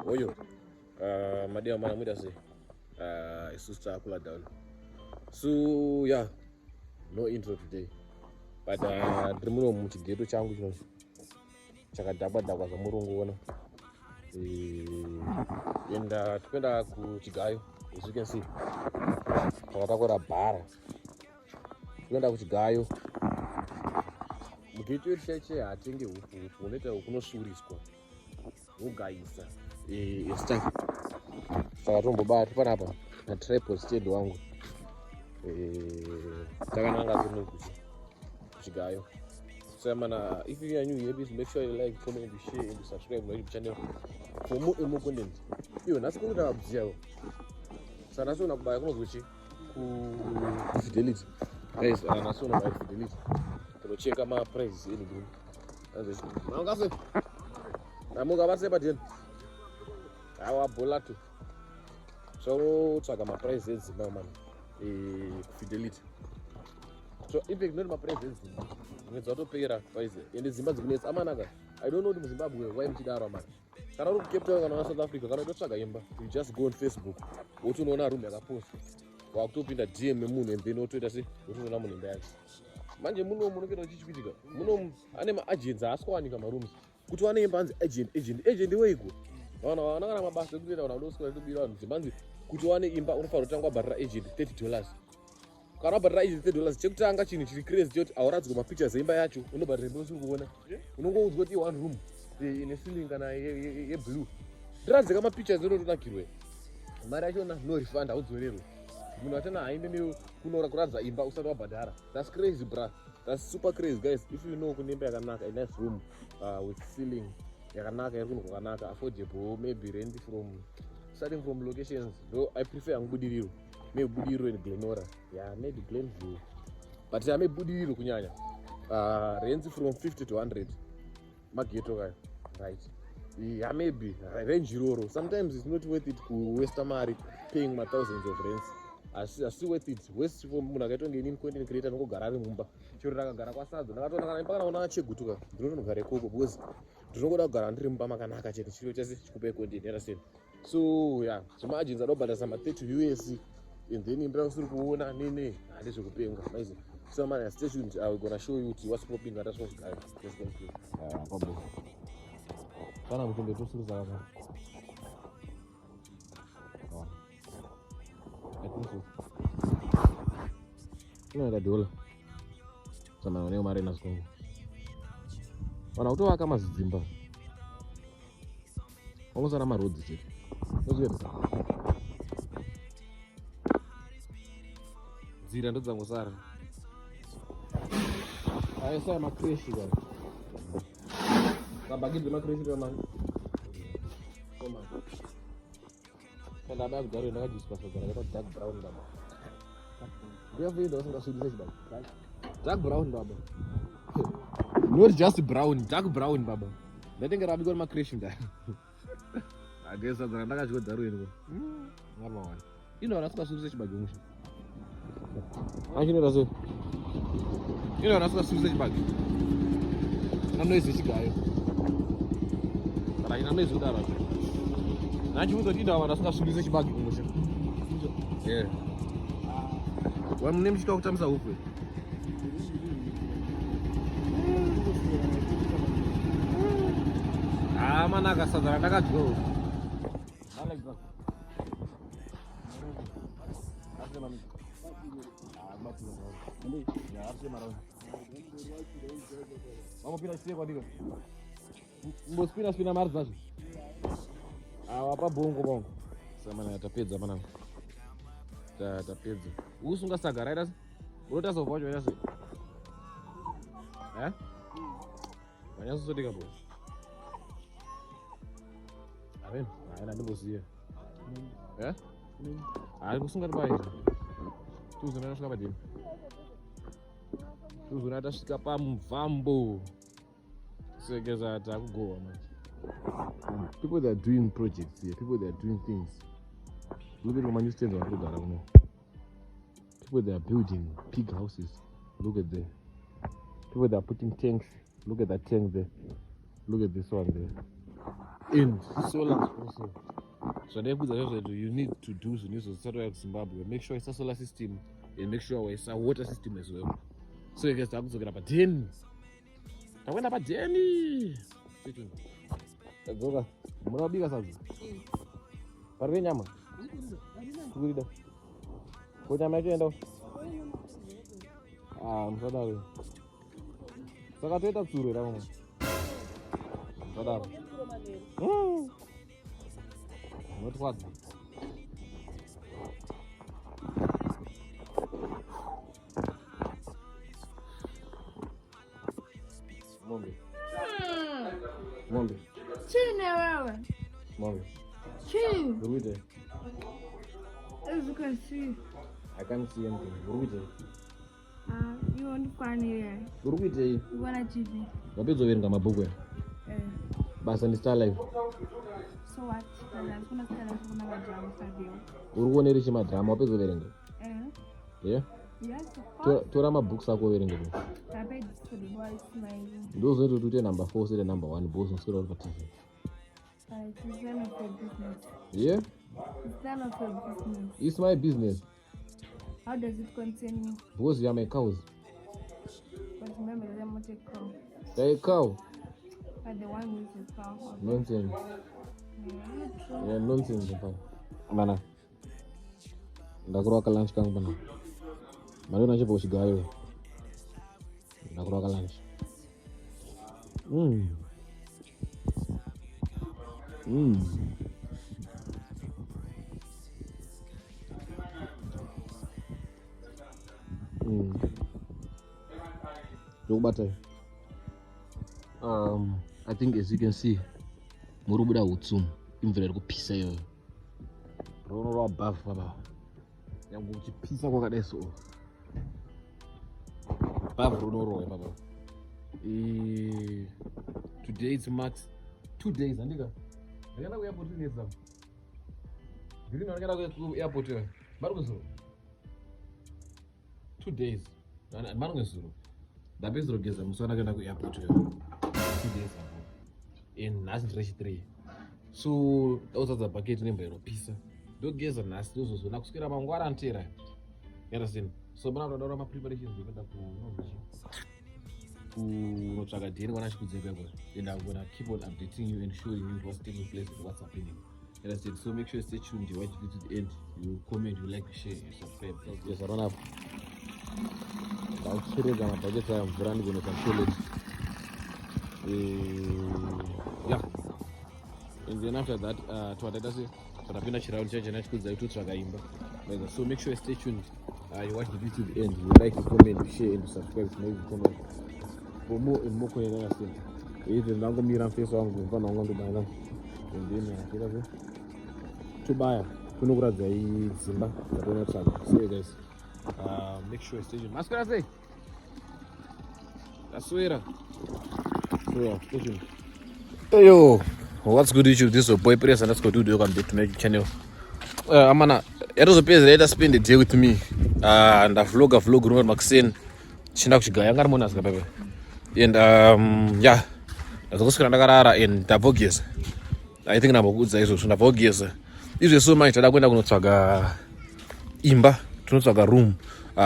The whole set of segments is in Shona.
Oyo. Madiwa mana muita sei? Isusu takula down. So yeah, no intro today. But ndiri muno muchigeto changu chino chakadhakwa dhakwa zvamurungu ona. And tikuenda kuchigayo, as you can see. Takatakura bhara. Tikuenda kuchigayo. Mugeto yedu chaiche hatenge huku, huku unoita kunosuriswa. Wogayisa. Stuff. Saka tombobata panapa na tripod stand wangu. Takananga kuno kuchigayo. So mana, if you are new here, please make sure you like, comment, you share and you subscribe to my YouTube channel for more and more content. Iyo nhasi kunoita kabziya. Saka nhasi una kubaya kunozwi chi ku Fidelity. Guys, nhasi una kubaya Fidelity. Tinocheka ma prices eni green. Mangase. Namuka base pateni. Hawa bola tu. So tsvaga ma prices edzimba man. Fidelity. So in fact not ma prices edzimba. Mwedzi watopera price. Ende dzimba dzikunetsa amanaka. I don't know kuti muZimbabwe why muchidaro amana. Kana uri kuCape Town kana South Africa kana utotsvaga imba, you just go on Facebook. Wotonoona room yakapostwa. Wakutopinda DM yemunhu and then wotoita se wotonoona munhu imba yacho. Manje muno munongeta uchichipitika. Muno ane maagents haasi kuwanika marooms. Kuti wane imba anzi agent agent agent weiko. Vana vana kana mabasa ekutoita kana udoswera tobira vanhu dzimba anzi kuti wane imba unofanira kutanga wabharira agent $30. Kana wabharira agent $30 chekutanga chinhu chiri crazy chekuti hauradzwe mapictures eimba yacho unobharira imba usiri kuona. Unongoudzwa kuti one room ine ceiling kana yeblue. Ndiradzika mapictures unotonakirwe. Mari yachona no refund haudzorerwe. Munhu achona haende kunora kuradza imba usati wabhadhara. That's crazy bra. That's super crazy guys. If you know kune imba yakanaka, a nice room with ceiling yakanaka iri kunhu kwakanaka, affordable, maybe rent from starting from locations, though I prefer yangu Budiriro. Maybe Budiriro in Glenora. Yeah, maybe Glenview. But yeah, maybe Budiriro kunyanya. Rents from 50 to 100. Mageto kayo. Right. Yeah, maybe range iroro. Sometimes it's not worth it ku waste mari paying ma thousands of rents. Asi worth it. Waste for munhu akaita kunge inini content creator nongogara ari mumba. Chero ndakagara kwasadza ndakatoona kana imba kana kuona chegutuka ndinotonogara ikoko because ndinongoda kugara ndiri mumba makanaka chete chiro chese chikupe content understand. So yeah, zvema agents adobhadharisa ma 30 US and then imba usiri kuona nene handezvekupenga maizi. So man, stay tuned. We're gonna show you what's popping at us guys. Let's go. Pabo. Kana muchenge tosurisa kaka. I think so. Inoita dola. Sama one mari na zikongo. Vana kutovaka mazidzimba. Wangosara marodzi chete. Ozviyeresa. Nzira ndodzangosara. Aisa makreshi kana. Kabhakidzi makreshi kamani. Koma. Kana baba kudaro ndakadyiswa sadza rakaita dark brown baba. Ndiyafuyenda usingasvibise chibaba. Dark brown baba. Not just brown, dark brown baba. Ndatenga rabikwa nemakreshi nda. Agesa sadza randakadya dharo iri. Ngapa wani. Ino rasingasvibise chibage musha. Achinoita sei? Ino rasingasvibise chibage. Anoize chigayo. Kana ina noise kudaro. Nachiudza kuti indawa rasingasvibise chibage kumusha. Yeah. Wamune muchika kutambisa huku. Ah, manaka sadza randakadya huku. Mbospina spina mari dzacho. Awa pabongo bongo. Samana tapedza mana. Tapedza. Usunga saga right? Unotasa wacho wacho sei? Eh? Wanyatsotika bro. Amen. Haina ndimboziva. Eh? Hayi kusunga tibai. Tuzona tasvika padini. Tuzona tasvika pamuvambo. Sekeza takugowa manje. People that are doing projects here, people that are doing things. Look at my new stands vari kuno. People that are building pig houses. Look at there. People that are putting tanks. Look at that tank there. Look at this one there. And solar also, zvandaikuudza zvezvo, you need to do zvinhu izvo zvisati wauya kuZimbabwe. Make sure isa solar system and make sure waisa water system as well. So guys, takudzokera pa10, takuenda pa10. Tadzoka. Muna kubika sadza pari penyama, tikurida ko nyama yacho enda. Ah, musadaro. Saka toita tsuro here vamwe? Musadaro. Unotwadza. Mombe. Mombe. Chii newewe? Mombe. Chii? Uri kuitei? As you can see. I can't see anything. Uri kuitei? Ah, iwe ndikwanire. Uri kuitei? Kuona TV. Wapedza kuverenga mabhuku aya? Eh. Basa ndi Star Life. So what? Kana kuna Star Life, kuna madrama sadio. Uri kuonera chimadrama? Wapedza kuverenga? Eh. Yeah? Yes, of course. Tora mabooks ako uverenge. Ndapedza for the boys my. Ndozoita kuti uite number 4 usite number 1 because unoswera uri paTV. It's none of your business. Yeah? It's none of your business. It's my business. How does it concern you? Because you are my cows. But remember that I'm not a cow. You're a cow. But the one who is a cow. Nonsense. Yeah, true. Yeah, nonsense mfana. Mana. Ndakurwa ka lunch kangu bana. Mali nachibva kuchigayo. Ndakurwa ka lunch. Ndokubata. I think as you can see, muri kubuda hutsu, imvura iri kupisa iyoyo. Runo rwabhavhu baba. Yangu uchipisa kwakadai so. Bhavhu rinorohwa baba. Today it's marks 2 days andika. Ndakaenda kuairport inetsa. Ndiri ndakaenda kuairport iyoyo. Mari kuzuro. 2 days. Mari ngezuro. Ndapedzera kugeza musi wandakaenda kuairport iyoyo. 2 days ago. And nhasi ndiri 3. So ndauzadza bhaketi nemvura inopisa. Ndogeza nhasi, ndozozona kuswera mangwana anotera. You understand? So pana kutodaura mapreparations ekuenda kunotsvaga dheni kwana chikudzeka ikoko, and I'm gonna keep on updating you and showing you what's taking place and what's happening. You understand? So make sure you stay tuned, you watch it to the end, you comment, you like, you share, you subscribe. Yes, I ndakuchereza mabhaketi aya mvura, ndigonoita toilet. Yeah, and then after that twataita se twatapinda chiraundi chacho nachikudzai kuti totsvaga imba. So make sure you stay tuned, you watch the video to the end, you like, you comment, you share and you subscribe to my YouTube channel for more and more content. Understand? Even ndangomira mufeso wangu, mfana wangu andobaya, and then toita se tobaya tonokuradzai dzimba dzatonotsvaga. So you guys, make sure you stay tuned. Maswera sei? Taswera. So yeah, stay tuned. Hey yo, what's good, YouTube? This is your boy Press_Dude. Welcome back to my YouTube channel. Amana, yatozopedza yaita spend a day with me. Ndavloga vlog rimwe makuseni chienda kuchigaya, anga rimona asika pepe, and yeah, ndazongoswera ndakarara and ndabvogeza. I think ndambokuudza izvozvo, ndabvogeza izvezvo. Manje tada kuenda kunotsvaga imba, tinotsvaga room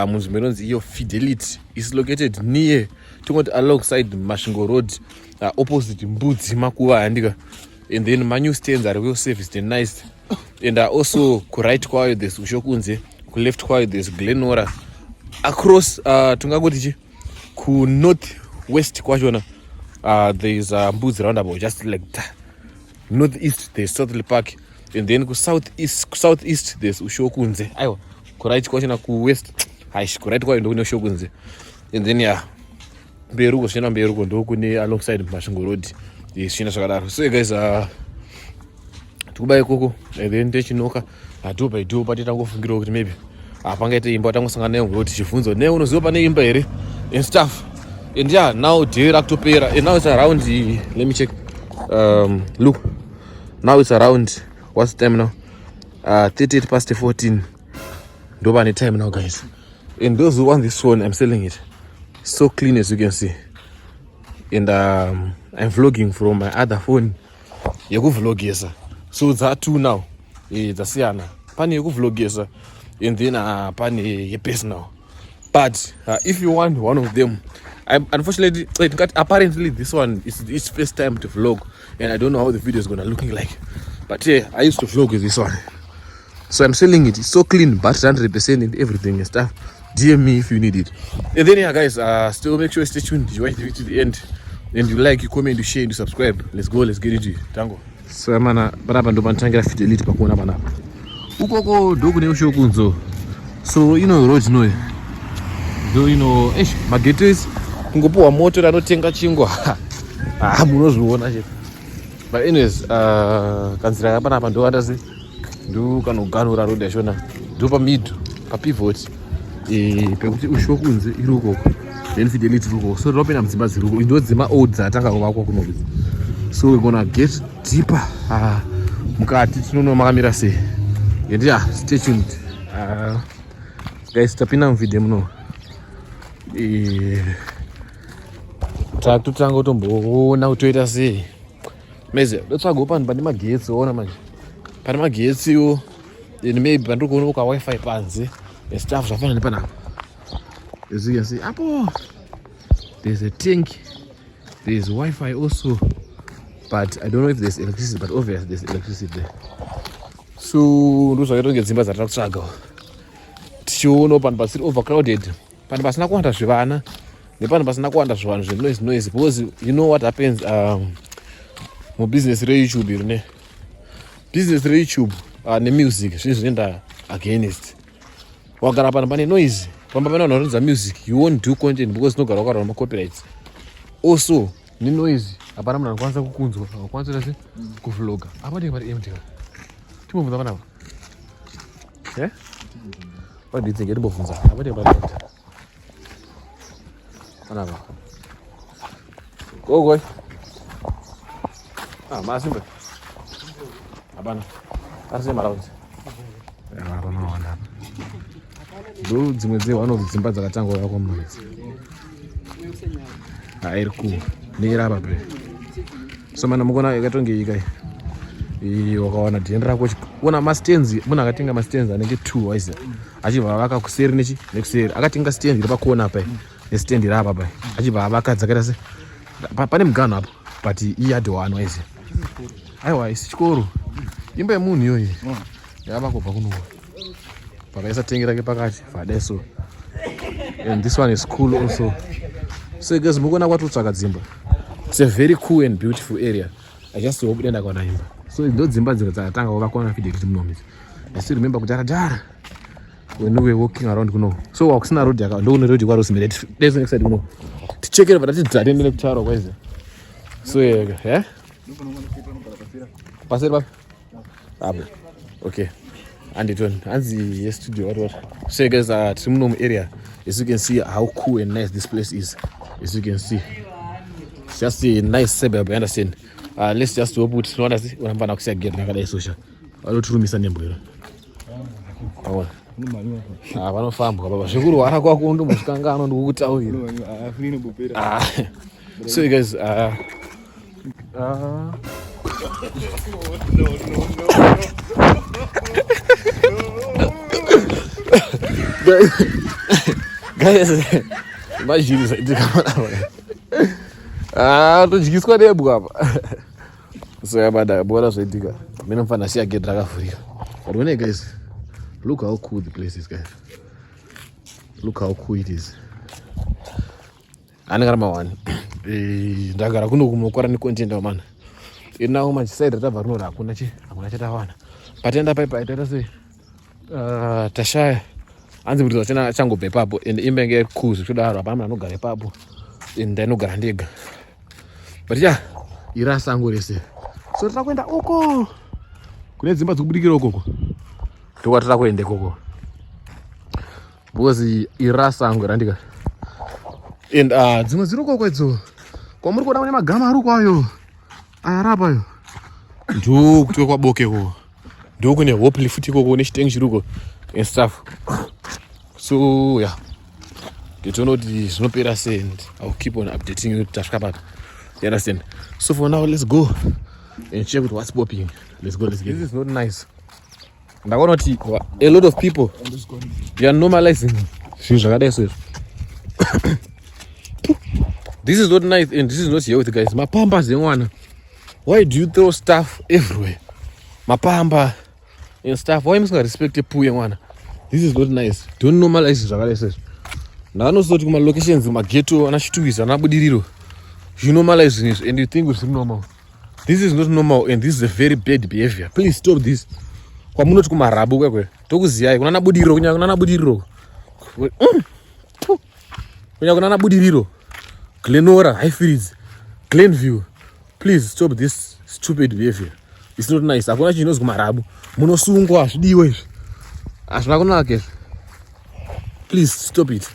munzvimbo inonzi iyo Fidelity. Is located near, tingoti alongside Masvingo Road, opposite Mbudzi Makuva, handika? And then manew stands are well serviced and nice, and also kuright kwayo there's Ushokunze, kuleft kwayo there's Glenora, across tingangoti chi kunorth west kwachona there is Mbudzi Roundabout, just like that. North east there's Southley Park, and then kusouth east, kusouth east there's Ushokunze. Aiwa, kuright kwachona, kuwest, aish, kuright kwayo ndokune Ushokunze, and then yeah, mberi uko, zvichienda mberi uko ndokune alongside Masvingo Road, zvichienda zvakadaro. So guys, tikuba ikoko and then techinoka door by door, pati tangofungirawo kuti maybe pangaite imba. Tangosangana nayo road, tichibvunza, "Ne unoziva pane imba here?" and stuff. And yeah, now day rakutopera, and now it's around, let me check, look, now it's around, what's the time now? 38 past 14. Ndo pane time now, guys. And those who want this one, I'm selling it. So clean, as you can see. And I'm vlogging from my other phone. Yekuvlogesa. So dza two now. Dzasiyana. Pane yekuvlogesa and then pane yepersonal. But if you want one of them, I, unfortunately, apparently this one is its first time to vlog and I don't know how the video is gonna looking like. But yeah, I used to vlog with this one. So I'm selling it. It's so clean, but 100% and everything and stuff. DM me if you need it. And then yeah, guys, still make sure you stay tuned. You watch the video to the end. And you like, you comment, you share, and you subscribe. Let's go, let's get into it. Tango. So mana panapa ndo panotangira Fidelity pakuona panapa. Ukoko ndokune ushokunzo. So ino road inoyi. Ndo ino eish magetes kungopuwa moto ranotenga chingwa. Ah, munozviona chete. But anyways, kanzira kapanapa ndo andasi ndo kanoganura road yachona ndo pamid papivot pekuti ushokunze iri ukoko then Fidelity iri ukoko. So tinopinda mudzimba dziri uko, ndo dzima old dzatanga kuvakwa kuno. So we're gonna get deeper mukati tinoona makamira sei. And yeah, stay tuned. Guys, tapinda muvideo muno. Takutotanga kutomboona kuti toita sei. Meze ndotsvagawo panhu pane magetsi. Ona manje pane magetsiwo and maybe pandiri kuona ka WiFi panze and stuff zvafanana nepanapa. As you can see apo, there's a tank, there's WiFi also, but I don't know if there's electricity, but obviously there's electricity there. So ndo zvakaita kunge dzimba dzatiri kutsvaga, tichionawo panhu pasiri overcrowded, panhu pasina kuwanda zvivana nepanhu pasina kuwanda zvivanhu zvenoise noise, because you know what happens mubusiness reYouTube iri, ne business reYouTube nemusic, zvinhu zvinoenda against. Wagara panhu pane noise, pamba pane vanhu vanoridza music, you won't do content because unogara wakarwa macopyrights. Also nenoise, hapana munhu anokwanisa kukunzwa, akwanisa kuita se kuvloga. Apa ndenge pari empty. Timbobvunza panapa. What do you think? Timbobvunza apa, ndenge pari empty panapa. Gogoi, ah, masimba hapana, ari maraundi hapana wanda apa. Ndo dzimwe dze-one of dzimba dzakatanga kuvakwa muno idzi. Hairi cool neirapa bre. So mana mukuona yakatonge ika iyi, wakawana dheni rako, ona mastands. Munhu akatenga mastands anenge two, waiziva, achibva avaka kuseri nechi nekuseri. Akatenga stand iri pakona apa nestand iri apa pai, achibva avaka dzakaita se pane muganho apo, but iyard one, waiziva. Aiwa, isi chikoro, imba yemunhu iyoyi yavakobva kunowa, vakaisa tengi rake pakati vadai. So and this one is cool also. So guys, mukuona kwatotsvaka dzimba. It's a very cool and beautiful area. I just hope denda kaona imba. So ndo dzimba dzika dzakatanga kuvakwa naFidelity munomu idzi. I still remember kudhara dhara when we were walking around kuno. So wakusina road yaka, ndokune road kwaRosemary. Let's next side kuno tichekere vatati dzatende nekutaura kwaizi. So yeah, paseri papi apo. Okay, anditoni hanzi yestudio, what what. So guys, tiri muno muarea. As you can see how cool and nice this place is. As you can see, it's just a nice suburb, you understand? Let's just hope kuti tinoona si unambana kusiya gate rakadai sosha vanotirumisa nembwero. Aona. Ah, vanofambwa baba, zvekurwara kwako ndombozvikangano, ndikukutaurira. Ah, so you guys, guys, imagine zvaitika panapa. Ah, todyiswa nebwa apa. So yabada bora zvaitika, mina mufana siya gate rakavhurika. But when, guys, look how cool the place is. Guys, look how cool it is. Anenge ari mawani. Ndagara kuno kumokora necontent mana inawo manje. Side ratabva rinori hakuna chi, hakuna chatawana. Pataenda paipai taita sei? Tashaya hanzi kuti vachena achangobva ipapo and imba inge cool zvekudaro. Hapana munhu anogara ipapo and ndainogara ndega. But yeah, iri asango rese. So tiri kuenda uko kune dzimba dzikubudikira ukoko, ndokwatiri kuenda ikoko because iri rasango randika. And dzimwe dziri ukoko idzo kwamuri kuona kune magama ari uko ayo, aya ari apayo, ndokuti kwaBoke ikoko, ndokune Hopley futi ikoko nechitengi chiri uko and stuff. So yeah, nditoona kuti zvinopera sei and I will keep on updating you tasvika papi, you understand? So for now, let's go. And check with what's popping. Let's go, let's get. This is not nice. Ndakaona kuti a lot of people, you are normalizing zvinhu zvakadai so izvi. This is not nice and this is not healthy, guys. Mapampers emwana. Why do you throw stuff everywhere? Mapamba and stuff. Why musingarespecte poo yemwana? This is not nice. Don't normalize zvakadai so izvi. Ndakanozoti kumalocations, kumageto ana Chituwiza, ana Budiriro, you normalize zvinhu izvi and you think it's normal. This is not normal and this is a very bad behavior. Please stop this. Kwamunoti kumarabu kwekwe, tokuziyai kunana Budiriro, kunyanya kunana Budiriro, kunyanya kunana Budiriro, Glenora, Highfields, Glenview, please stop this stupid behavior. It's not nice. Hakuna chinhu chinonzi kumarabu. Munosungwa. Hazvidiwe izvi, hazvina kunaka izvi. Please stop it.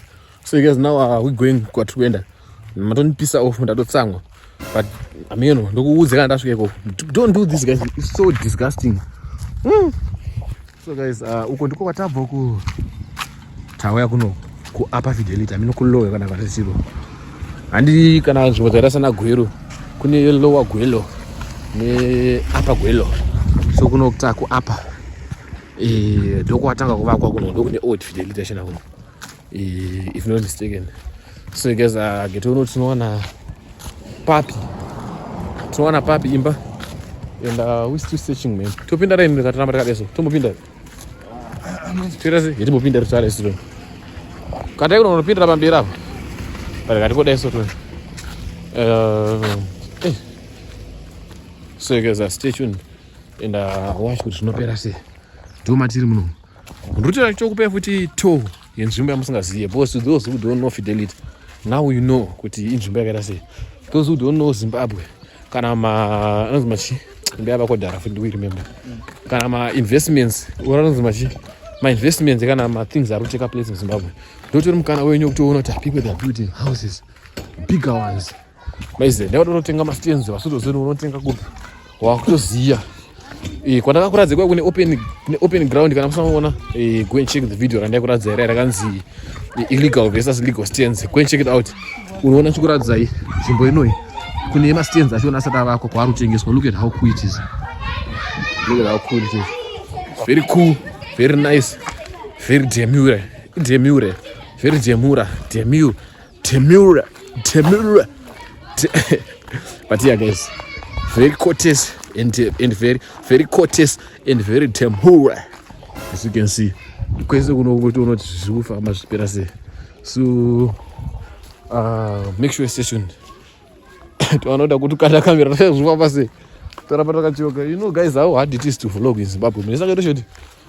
So you guys, now we going kwatiri kuenda. Matondipisa off, ndatotsamwa, but ameno ndokuudze kana ndasvika ikoko. Don't do this, guys. It's so disgusting. So guys, uko ndiko kwatabva uku. Tauya kuno kuUpper Fidelity, amino kulower kana kwatisiro handi kana nzvimbo dzakaita sana Gwelo. Kune Lower Gwelo neUpper Gwelo. So kuno takuupper, ndokwatanga kuvakwa kuno. Ndokune Old Fidelity yachona kuno, if not mistaken. So you guys, getono tinowana papi? Tinowana papi imba? And we still searching, man. Topinda raini katiramba takadai so? Tombopinda, toita sei? Yetimbopinda ritare sito katai kuno unopindira pamberi apa, but katikodai so toni. So you guys, stay tuned and watch kuti zvinopera sei. Ndo matiri muno. Ndikutoita chokupai futi tour yenzvimbo yamusingazive, because to those who don't know Fidelity, now you know kuti inzvimbo yakaita sei. Those who don't know Zimbabwe, kana ma anonzi machi imba yavakodhara futi, ndikuiremember, kana mainvestments, anonzi machi mainvestments, kana mathings ari kutake place in Zimbabwe, ndotori mukana wenyu wekutoona kuti people, they are building houses, bigger ones. Maize ndauda unotenga mastands, vasutozoni unotenga kupi? Wakutoziya. Kwandakakuradza kwa kune open ground. Kana musamaona, go and check the video randaikuradza ira rakanzi illegal versus legal stands. Go and check it out. Unoona chikuradzai nzvimbo inoyi kune mastands achiona asati avakwa, kwaari kutengeswa. Look at how cool it is. Look at how cool it is. Very cool, very nice, very demure, demure, very demura, demure, demure, demure. But yeah, guys, very courteous and very, very courteous and very demure, as you can see. Kwese kuno kuti unoti zviri kufamba zvipera sei. So make sure you stay tuned. Vanoda kuti ukanda kamera zvifamba sei, toramba takachoka. You know, guys, how hard it is to vlog in Zimbabwe. Mune saka toshoti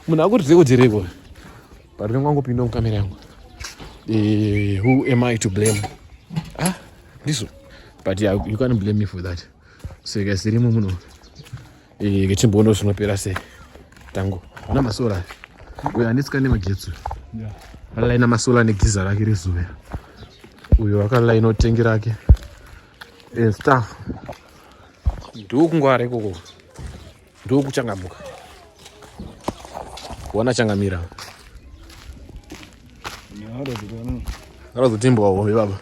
munhu akuti reko but ringwangopinda mukamera yangu. Who am I to blame? Ah, ndizvo. But yeah, you can't blame me for that. So guys, irimo muno ngechimbono zvinopera sei. Tango una masolar uyo handitsika nemagetsi, akalaina masolar negeyser rake rezuva. Uyo akalaina tangi rake and stuff. Ndokungwara ikoko, ndokuchangamuka kuona changamira. Akazotimbwa hombe baba.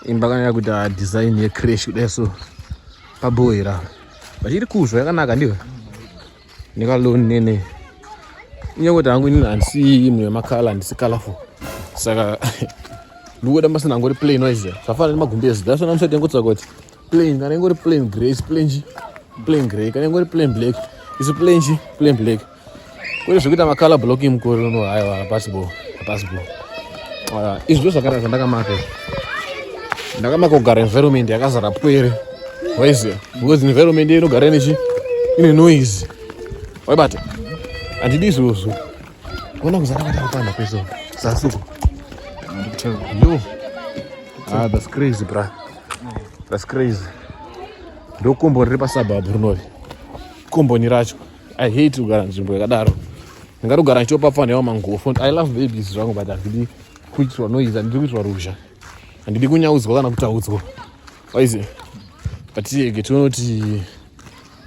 Imba kana kuita design yecreche kudai so paboera vachiri kuzva yakanaka. Ndiyo nekaloni nene inyaya kuti hangu inini handisi munhu wemakala, handisi colorful, saka ndikuda masina angori plain. Waiziya zvafanana nemagumbezi. That's why musati yangotsvaka kuti plain, kana ingori plain grey is plain chi plain grey, kana ingori plain black is plain chi plain black, kwete zvekuita macolor blocking mukore uno. Haiwa, hapasibo, hapasibo. Izvi ndo zvakanaka zvandakamaka izvi. Ndakamaka kugara environment yakazara pwere, waiziya, because environment inogara inechi ine noise, waibata. Handidi izvozvo. Kuona kuzara kwataka panda kweso zasuko. Yo, ah, that's crazy, bra, that's crazy. Ndokomboni riri pasuburb rinori komboni racho. I hate kugara nzvimbo yakadaro. Ndingatogara ndichopapfanhewa mangofo. I love babies zvangu, but handidi kuitirwa noise, handidi kuitirwa ruzha, handidi kunyaudzwa kana kutaudzwa, waiziya. But iyege tionoti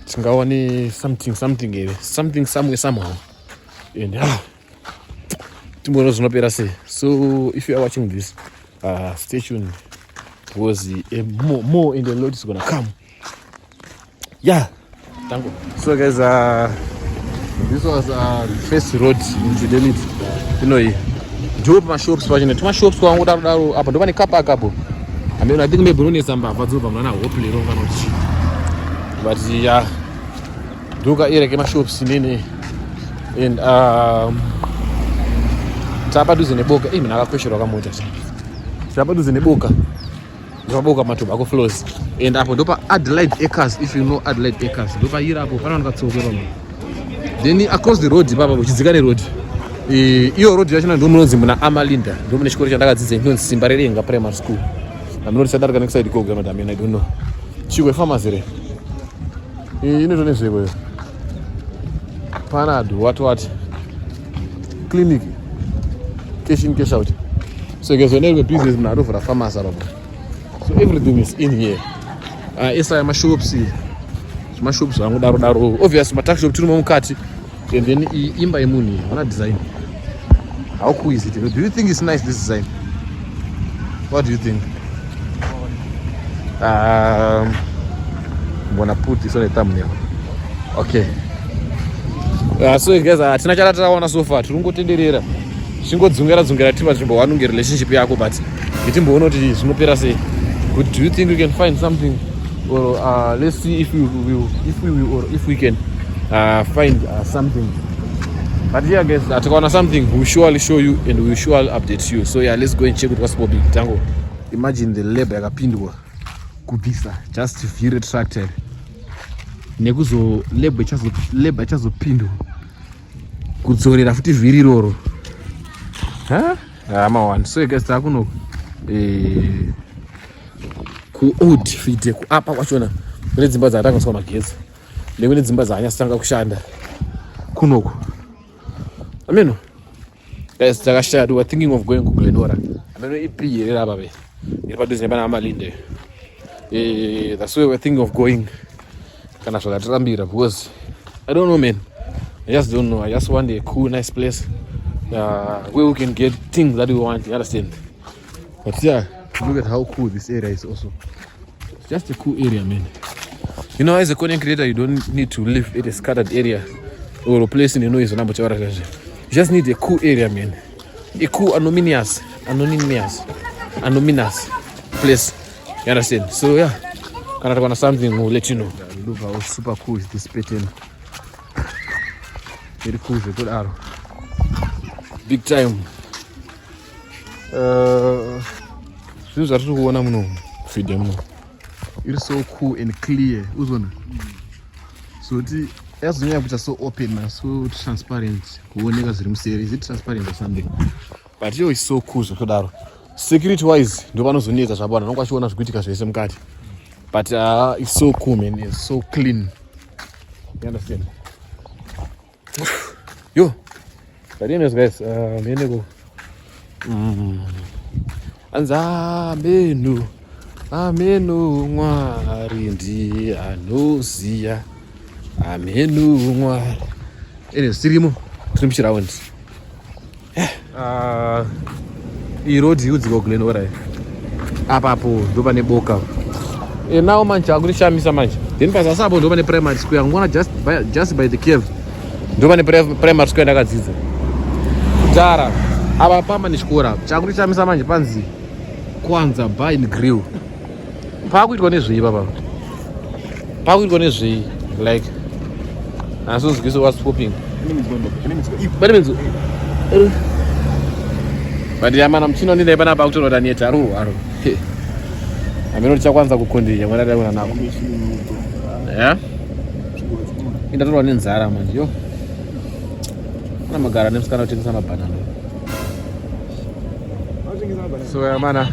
tingawane something, something here, something somewhere, somehow, and ah, timboona zvinopera sei. So if you are watching this, stay tuned because more, more and a lot is gonna come. Yeah, tango. So guys, this was the first road in Fidelity. Inoyi ndo pamashops pachine tumashops kwangu daro daro apa ndo pane car park apo. I mean, I think maybe unonetsa mbavha dzobva munana Hopley ro kana kuti chii, but yeah, ndoka area kemashops nene and tapadhuze neboka. Ii, mina akakwesherwa kamota. Tapadhuze neboka, ndopaboka matobacco floors and apo ndopa Adelaide Acres. If you know Adelaide Acres, ndopaira apo panowanika tsoko pamo. Then across the road ipapa uchidzika neroad, iyo road yachona ndo munonzi muna Amalinda, ndo mune chikoro chandakadzidza inonzi Simba Rerenga Primary School. Amunoti sadarika nekuside ikoko kana kuti, I mean, I don't know. Chikwe pharmacy re inoito nezveko iyo, Panado, what what, clinic, cash in, cash out. So guys, whenever business munhu atovhura pharmacy apapo. So everything is in here. Esaya mashops, zvimashops zvangu daro daro, obvious matuckshop tirimo mukati. And then iyi imba yemunhu iyi, vana design. How cool is it? Do you think it's nice, this design? What do you think? I'm gonna put this on a thumbnail. Okay, so guys, hatina chara taona so far. Tiri kungotenderera, tichingodzungera dzungera tiri panzvimbo one unge relationship yako, but itimboona kuti zvinopera sei. Good, do you think we can find something or let's see if we will, if we will or if we can find something. But yeah guys, tikaona something, we'll surely show you and we'll surely update you. So yeah, let's go and check what's popping. Tango, imagine the labor yakapindwa kubvisa just vhiri tractor nekuzo labor ichazopindwa kudzorera futi vhiri iroro. Ama one. So guys, takuno kuOld Fide kuapa kwachona kune dzimba dzakatangaswa magetsi nekune dzimba dzakanyatsotanga kushanda kunoku. Ameno guys, takashaya. We were thinking of going kuGlenora. Ameno ip here apa pe iri padhuze nepana Amalinde. That's where we're thinking of going kana zvakatirambira, because I don't know, man, I just don't know. I just want a cool, nice place where we can get things that we want, you understand? But yeah, look at how cool this area is also. It's just a cool area, man. You know, as a content creator, you don't need to live in a scattered area or a place in the noise. You just need a cool area, man, a cool anonymous place, you understand? So yeah, kana tikaona something, we'll let you know. Look how super cool is this pattern. Iri cool zvekudaro, big time. Zvinhu zvatiri kuona muno video muno iri so cool and clear, uzona zoti yazonyanya kuita so open na so transparent, kuoneka zviri museri. Is it transparent or something? But iyo is so cool zvekudaro. Security wise ndo panozonetsa zvapo, vanhu vanonge vachiona zvikuitika zvese mukati. But it's so cool, man. It's so clean, you understand? Yo, but anyways guys, miendeko anzi amenu amenu, Mwari ndiye anoziya, amenu Mwari. Anyways, tirimo, tiri muchiraundi. Iyi road ikudzika kuGlenora iyi. Apapo ndo pane boka nawo manje akurishamisa manje. Then pazasi apo ndo pane primary school yangu. Just by the cave ndo pane primary school yandakadzidza kudhara. Apa pamba nechikoro apa chakurishamisa manje panzi Kwanza Bar and Grill. Paakuitwa nezvei papa? Paakuitwa nezvei? Like, asozwise what's popping. Pane minzwa, but yamana muchina ndinai panapa akutoona kuti aneta ari kurwara. Ameno tichakwanisa kukondinya mwana dauna nako. Yeah, indatorwa nenzara manje. Yo, kuna magara nemusikana kutengesa mabhanana. So yamana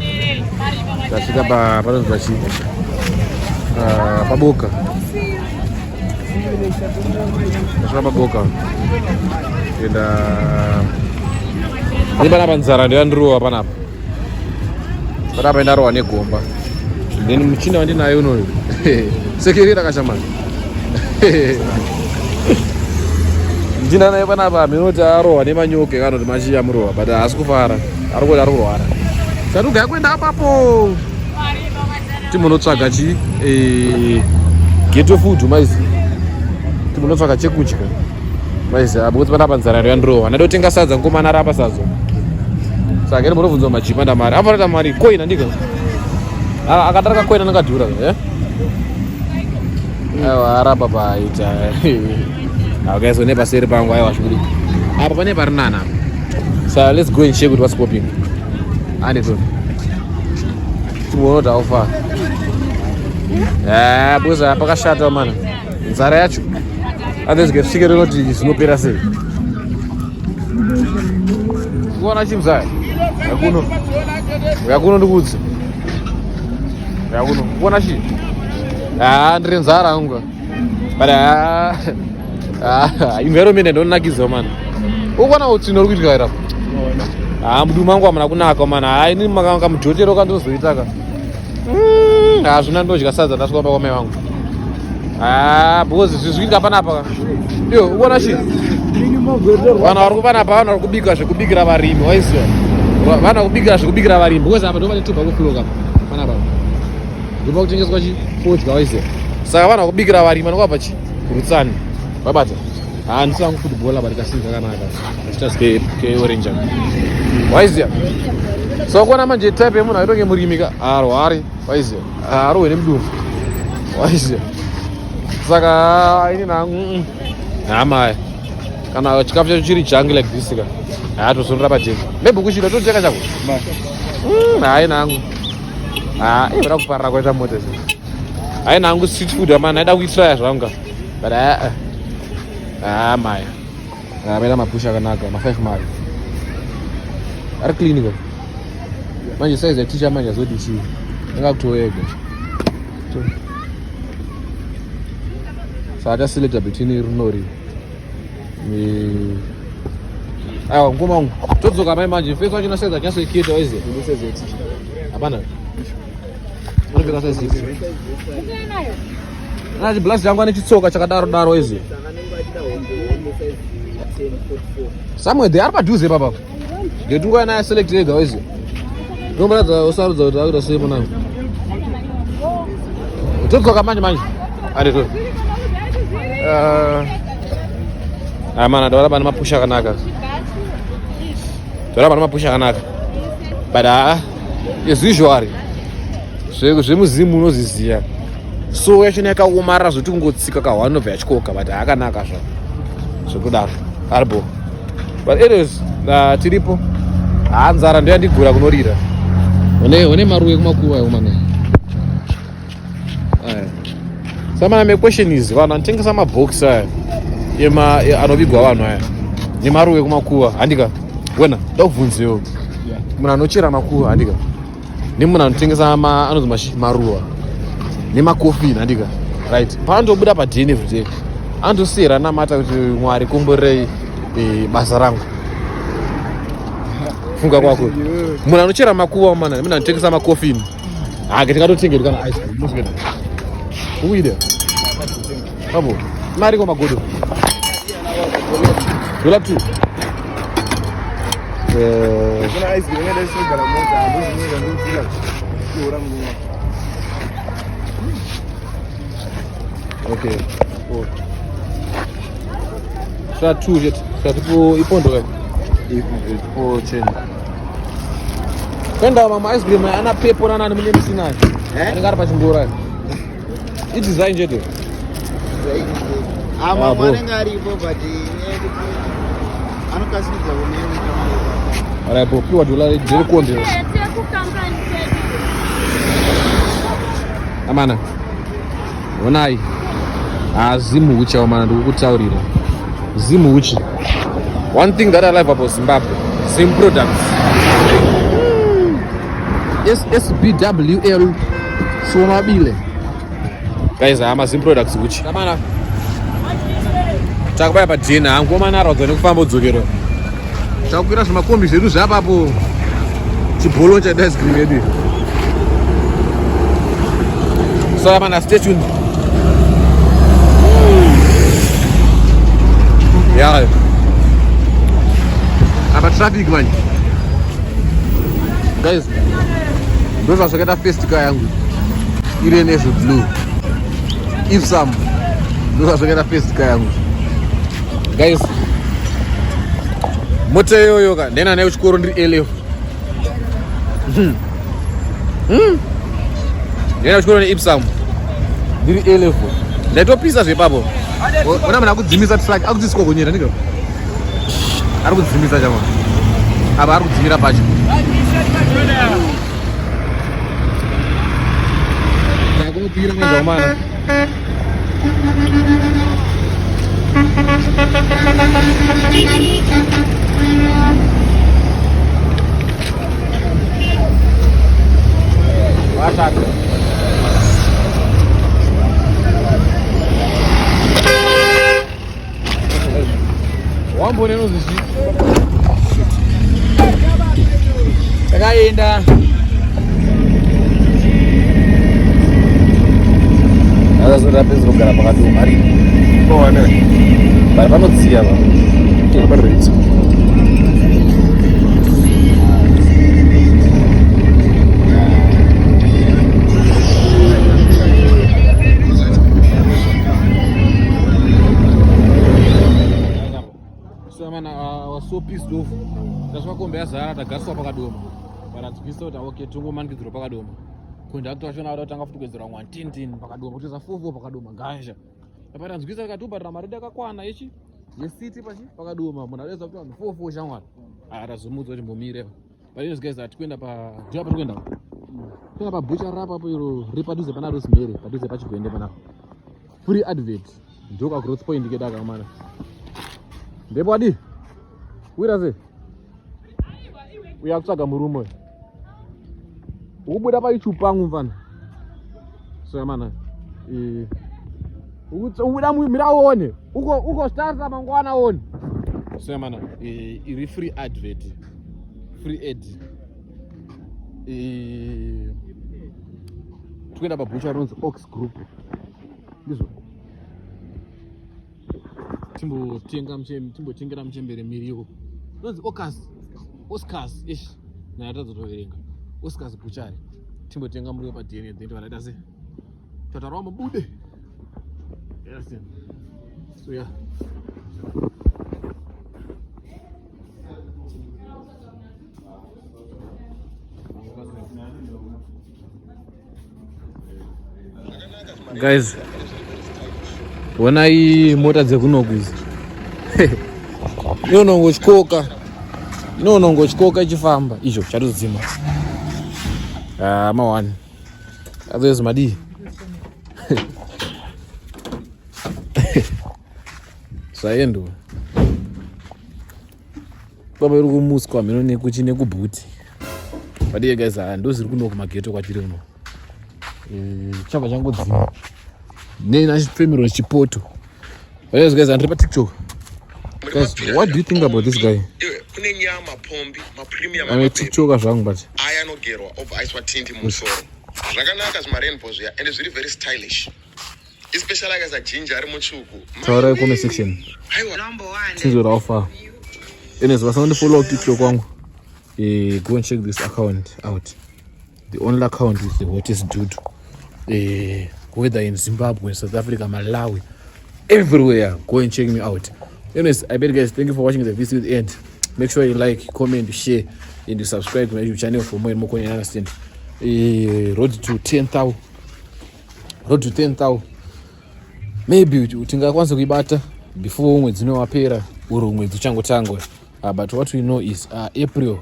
tasvika panonzi pachi paboka. Tasvika paboka and ini panapa nzara ndoyandirowa panapa. Panapa indarowa negomba. Then muchinda wandinayo unoyu sekerera kashamani ndina naye panapa minoti arohwa nemanyoka kana kuti machiya murohwa, but haasi kufara, ari kuti ari kurwara. Tatugaya kuenda apapo timunotsvaga chi Ghetto food maizi. Timunotsvaka chekudya. Maizi apo panapa nzara yandirova. Ndadotenga sadza ngomana rapa sadza. Saka iri munobvunzwa majipa ndamari. Apa rata mari coin andika. Akadarika coin anongadhura eh? Aiwa arapa paita. Okay, so nepaseri pangu aiwa zvikuti. Apa pane pari nana. So let's go and check what's popping. Ane to. Timuona kuti how far. Eh, buza pakashata mana. Nzara yacho. Otherwise svike rinoti zvinopera sei. Kuona chimzaya. Yakuno. Yakuno ndikudze. Yakuno. Kuona chi? Ah, ndiri nzara hangu. But ah, ah, environment ndonakidza man. Ukuona utsvina uri kuitika here apa? Ah, mudumu mangu hamuna kunaka man. Ah, ini makamudhotero kandozoita ka. Hazvina ndodya sadza ndasvika kumba kwamai vangu. Ah, because zvinhu zvikuitika panapa ka. Iyo, ukuona chi? Vanhu vari panapa vanhu vari kubika zvekubikira varimi, waiziva. Vanhu vari kubikira zvekubikira varimi because apa ndopane tobacco flow ka. Panapa. Ndopa kutengeswa chi fodya waiziva. Saka vanhu vari kubikira varimi vanenge vabva chi kurutsani. Vabata. Ah, ndisangu footballer but kasinzi kakanaka. Achita ke ke orange. Waiziva. So kuona manje type yemunhu aitonge murimi ka arwari waiziva. Arohwe nemudumbu. Waiziva. Saka ini nangu hama kana chikafu chacho chiri junky like this ka. Haatozorora pajeni. Maybe kuchida toteka chako. Hayi nangu. Ah, ivara kuparara kwaita mota izvi. Hayi nangu street food amana aida kuitraya zvangu ka. But ah ah maya. Ah, maita mapusha akanaka, ma 5 mari. Ari clean ka. Manje size yaticha manje azodi chii. Anga kutoega. Saka taselecta between rinori. Aiwa mukoma wangu. Todzoka mai manje. Face wacho na size achinyasoiketa waiziva. Hapana. Unopfeka size ipi? Ana chiblazi changu ane chitsoka chakadaro daro waiziva. Somewhere they are padhuze papa. Ndetunguva naye select ega waiziva. Ndomboratidza usarudza kuti akuita sei mwanangu. Todzoka manje manje. Ari to. Ah mana ndora pane mapusha akanaka. Ndora pane mapusha akanaka. But ah as usual zvemuzimu unozviziva. So yacho yakaomarara zvekuti kungotsika kahwani inobva yatyoka but akanaka zva. Zvekudaro. Aripo. But anyways, tiripo. Ah nzara ndoyandigura kunorira. One maruwe kumakuva ayo mana. Aya. Samana my question is vanhu vanotengesa mabox aya ema anovigwa vanhu aya nemaruwe kumakuva handika wena ndakubvunzewo munhu anochera makuva handika nemunhu anotengesa anonzi maruva nemakofini handika right paanotobuda padheni everyday anotosiyera namata kuti Mwari komborerei basa rangu. Funga kwako munhu anochera makuva mana nemunhu anotengesa makofini hake tingatotengeri kana ice cream muzvida ukuida abo mari kwa magodo dola 2 Kuna ice cream yada isogara mota handozvinoita ndofila kuora nguva. Okay. Oh. Sva 2 chete. Sva tipo ipondo kai. Ipo 10. Kwenda mama ice cream ana pepo nana mune musina. Anenge ari pachingoro. I design chete. Ah, mamwe anenge aripo but nyaya yekuti anokasikidza kuneita Alright, bo piwa dola riri kuondera. Amana. Honai. Ah, zimuhuchi amana ndikukutaurira. Zimuhuchi. One thing that I love about Zimbabwe, Zim products. SSBWL Sonwabile. Guys, ama Zim products huchi. Amana. Takubaya pa dinner, hangu mana arwadza nekufamba udzokero. Takukwira zvimakombi zvedu zvapapo. Chibholo cha ice cream yedu. So amana, stay tuned. Yeah. Apa traffic man. Guys, ndozvazvakaita first car yangu. Iri navy blue. Ipsum ndozvazvakaita first car yangu guys. Mota iyoyo ka ndena nayo kuchikoro ndiri A level. Ndena kuchikoro neIpsum ndiri A level. Ndaitopisa zvepapo. Ona munhu akudzimisa truck akudziswa gonyera ndika. Ari kudzimisa chama. Apa ari kudzimira pacho. Ndakunopira manje komana. Vashata. Wambone inonzi chii? Takaenda. Akazorapedza kugara pakati umari. Bari panodziya pa. So man, I was so pissed off. Tasvika kombi yazara tagariswa pakadoma. But anzwisa kuti okay tongomanikidzirwa pakadoma. Conductor wacho ada kutanga futi kuwedzera mwa 10 pakadoma kutoisa 4 pakadoma ganja. Apa tanzwisa tikatobhadhara mari yakakwana ichi yesiti pachi pakadoma munhu adeza kuti vanhu 4 4 shamwari. Ah tazomudza kuti mbomire. But anyways guys atikuenda pa ndiyo patikuenda. Kuenda pa butcher rapa apo iro riri padhuze pana Rosemary padhuze pachigwende panapa. Free advert. Ndoka growth point kedu akamana. Ndipo adi. Wira se. Uya kutsvaga murume uyu. Ukubuda pa YouTube pangu mfana. So mana. Eh. Ukubuda mira uone. Uko uko starta mangwana uone. So mana eh iri free advert. Free ad. Eh tikuenda pa butcher rinonzi Ox Group. Ndizvo. Timbotenga muchembere, timbotengera muchembere miriwo. Inonzi Ocas. Oscars ish. Nayo tazotoverenga. Oscars Butchery. Timbotenga muriwo pa DNA then varaita sei? Tatarwa mubude. Yes. So yeah. Guys, honai mota dzekunoku idzi. Inonongotyoka. Inonongotyoka ichifamba. Icho chatodzima. Ah, ma1. Otherwise madii. Zvaendwa. Baba iri kumuswa mhino nekuchi nekubhuti. But yeah guys, ah, ndozviri kuno kumageto kwatiri uno. Chabva changodzima. Nena chipfemero chipoto. But yes guys, andiri pa TikTok. Guys, what do you think about this guy? Iwe, kune nyama pombi mapremium I'm a TikToker zvangu but aya anogerwa obva aiswa tindi mumusoro zvakanaka zvimarenpo zviya and zviri very stylish especially akaisa jinja ari mutsvuku. Taurai comment section. Aiwa. Tinzwe how far. Anyways, vasandifollow TikTok wangu. Go and check this account out. The only account with the hottest dude. Whether in Zimbabwe, South Africa, Malawi, everywhere. Go and check me out. Anyways, I bet guys, thank you for watching the video to the end. Make sure you like, comment, share, and you subscribe to my YouTube channel for more and more content. Understand? Road to 10,000. Road to 10,000. Maybe tingakwanisa kuibata before mwedzi unowapera or mwedzi uchangotangwa. But what we know is April.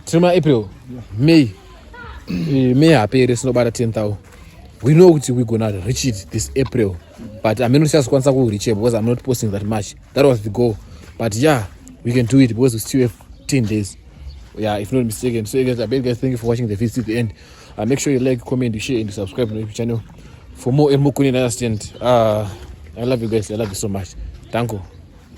Tiri muna April, May. May haperi sinobata 10,000. We know kuti we gonna reach it this April, but I'm not just kwanisa ku reach it because I'm not posting that much. That was the goal. But yeah, we can do it because we still have 10 days. Yeah, if not mistaken. So guys, I beg guys, thank you for watching the video to the end. Make sure you like, comment, you share, and subscribe to my YouTube channel for more and more content. Understand? I love you guys. I love you so much. Thank you.